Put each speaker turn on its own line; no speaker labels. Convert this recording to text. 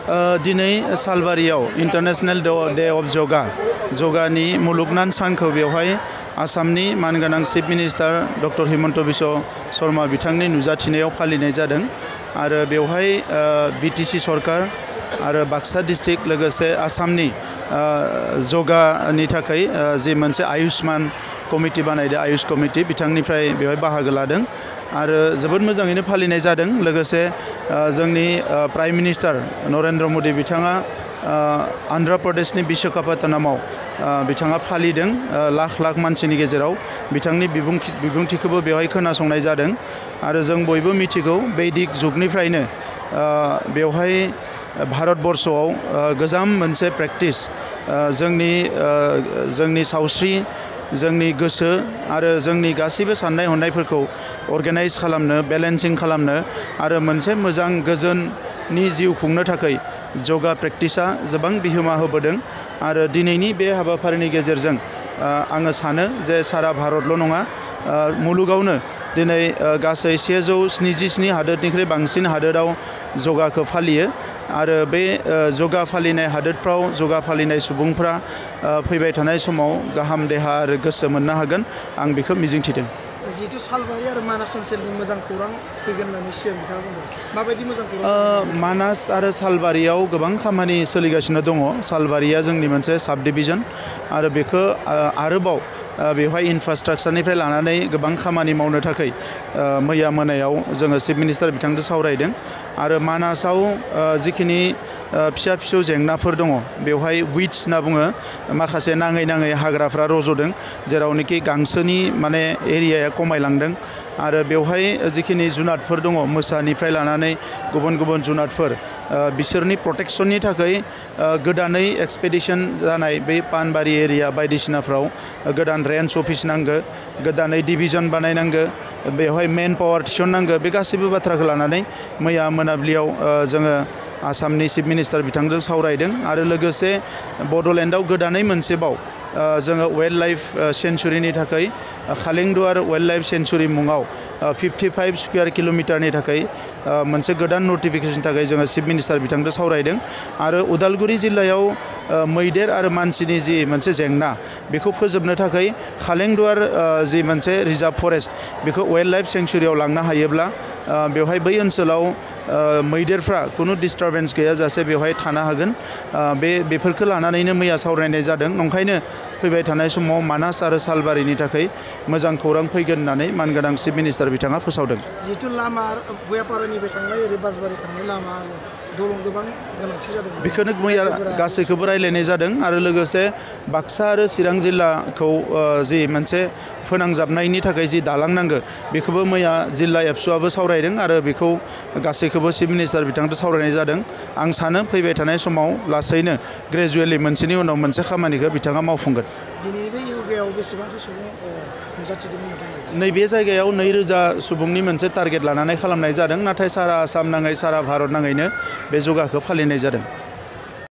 दिनै सालबारियाव international day of जगानि मुलुगनां सानखौ बेवहाय आसामनि मानगोनां chief minister doctor Himanta Biswa Sharma बिथांनि नुजाथिनायाव फालिनाय जादों आरो बेवहाय बिटिसि सरकार आरो बाक्सा डिस्ट्रिक्ट लोगोसे आसामनि जगानि थाखाय जि मोनसे आयुष्मान कमिटि बानायदों आयुष कमिटि बिथांनिफ्राय बेवहाय बाहागो लादों आरो जोबोद मोजाङैनो फालिनाय जादों लोगोसे जोंनि प्राइम मिनिस्टार नरेन्द्र मदि बिथाङा आन्ध्र प्रदेशनि विशाखापत्तनमाव बिथाङा फालिदों लाख लाख मानसिनि गेजेराव बिथांनि बिबुंथिखौबो बेवहाय खोनासंनाय जादों आरो जों बयबो मिथिगौ वैदिक जुगनिफ्रायनो बेवहाय भारतबर्षआव गोजाम मोनसे प्रेक्टिस जोंनि सावस्रि जोंनि गोसो आरो जोंनि गासैबो साननाय हनायफोरखौ अर्गेनाइज खालामनो बेलेन्सिं खालामनो आरो मोनसे मोजां गोजोननि जिउ खुंनो थाखाय योगा प्रेक्टिसा गोबां बिहोमा होबोदों आरो दिनैनि बे हाबाफारिनि गेजेरजों आङो सानो जे सारा भारतल' नङा मुलुगावनो दिनै गासै 177 हादोरनिख्रुइ बांसिन हादोराव योगाखौ फालियो आरो बे योगा फालिनाय हादोरफ्राव योगा फालिनाय सुबुंफ्रा फैबाय थानाय समाव गाहाम देहा आरो गोसो मोननो हागोन आं बेखौ मिजिंथिदों।
जिहेतु सालबारि आरो मानास ओनसोलनि मोजां खौरां फैगोन होननानै सिगां बिथाङा बुंदों माबायदि मोजां खौरां?
मानास आरो सालबारियाव गोबां खामानि सोलिगासिनो दङ। सालबारिया जोंनि मोनसे साब डिभिजन आरो बेखौ आरोबाव बेवहाय इनफ्रास्ट्राक्चारनिफ्राय लानानै गोबां खामानि मावनो थाखाय मैया मोनायाव जोङो चिफ मिनिस्टार बिथांजों सावरायदों आरो मानासाव जिखिनि फिसा फिसौ जेंनाफोर दङ बेवहाय विड्स होनना बुङो माखासे नाङै हाग्राफ्रा रज'दों जेरावनोखि गांसोनि माने एरियाया खमायलांदों आरो बेवहाय जिखिनि जुनादफोर दङ मोसानिफ्राय लानानै गुबुन जुनादफोर बिसोरनि प्रटेक्शननि थाखाय गोदानै एक्सपेडिशन जानाय बे पानबारि एरिया बायदिसिनाफ्राव गोदान रेन्ज अफिस नांगौ गोदानै डिभिजन बानायनांगौ बेवहाय मेन पावार थिसननांगौ बे गासैबो बाथ्राखौ लानानै मैया मोनाबिलियाव जोङो आसामनि चिफ मिनिस्टार बिथांजों सावरायदों आरो लोगोसे बड'लेण्डआव गोदानै मोनसेबाव जोङो वाइल्ड लाइफ सेंचुरिनि थाखाय खालिंदुवार वाइल्ड लाइफ सेंचुरि मुङाव 55 स्क्वायर किल'मिटारनि थाखाय मोनसे गोदान नटिफिकेशन थाखाय जोङो चिफ मिनिस्टार बिथांजों सावरायदों आरो उदालगुरि जिल्लायाव मैदेर आरो मानसिनि जि मोनसे जेंना बेखौ फोजोबनो थाखाय खालिंदुवार जि मोनसे रिजार्भ फरेस्ट बेखौ वाइल्ड लाइफ सेंचुरियाव लांनो हायोब्ला बेवहाय बै ओनसोलाव मैदेरफ्रा खुनु डिस्टारबेन्स गैयाजासे बेवहाय थानो हागोन बेफोरखौ लानानैनो मैया सावरायनाय जादों ओंखायनो फैबाय थानाय समाव मानास आरो सालबारिनि थाखाय मोजां खौरां फैगोन होननानै मानगोनां चिफ मिनिस्टार बिथाङा फोसावदों।
जिहेतु लामा भुयापारानिफ्राय थांनाय ओरै बासबारि थांनाय लामा दलं गोबां गोनांथि जादों
बेखौनो मैया गासैखौबो रायलायनाय जादों आरो लोगोसे बाक्सा आरो चिरां जिल्लाखौ जि मोनसे फोनांजाबनायनि थाखाय जि दालां नांगौ बेखौबो मैया जिल्ला एबसुआबो सावरायदों आरो बेखौ गासैखौबो चिफ मिनिस्टार बिथांजों सावरायनाय जादों आं सानो फैबाय थानाय समाव लासैनो ग्रेजुवेलि मोनसेनि उनाव मोनसे खामानिखौ बिथाङा मावफुंगोन।
दिनैनि बे योगायाव बेसेबांसो सुबुं नुजाथिदोंमोन नोंथांमोन?
नैबे जायगायाव 2000 सुबुंनि मोनसे टारगेट लानानै खालामनाय जादों नाथाय सारा आसाम नाङै सारा भारत नाङैनो बे योगाखौ फालिनाय जादों।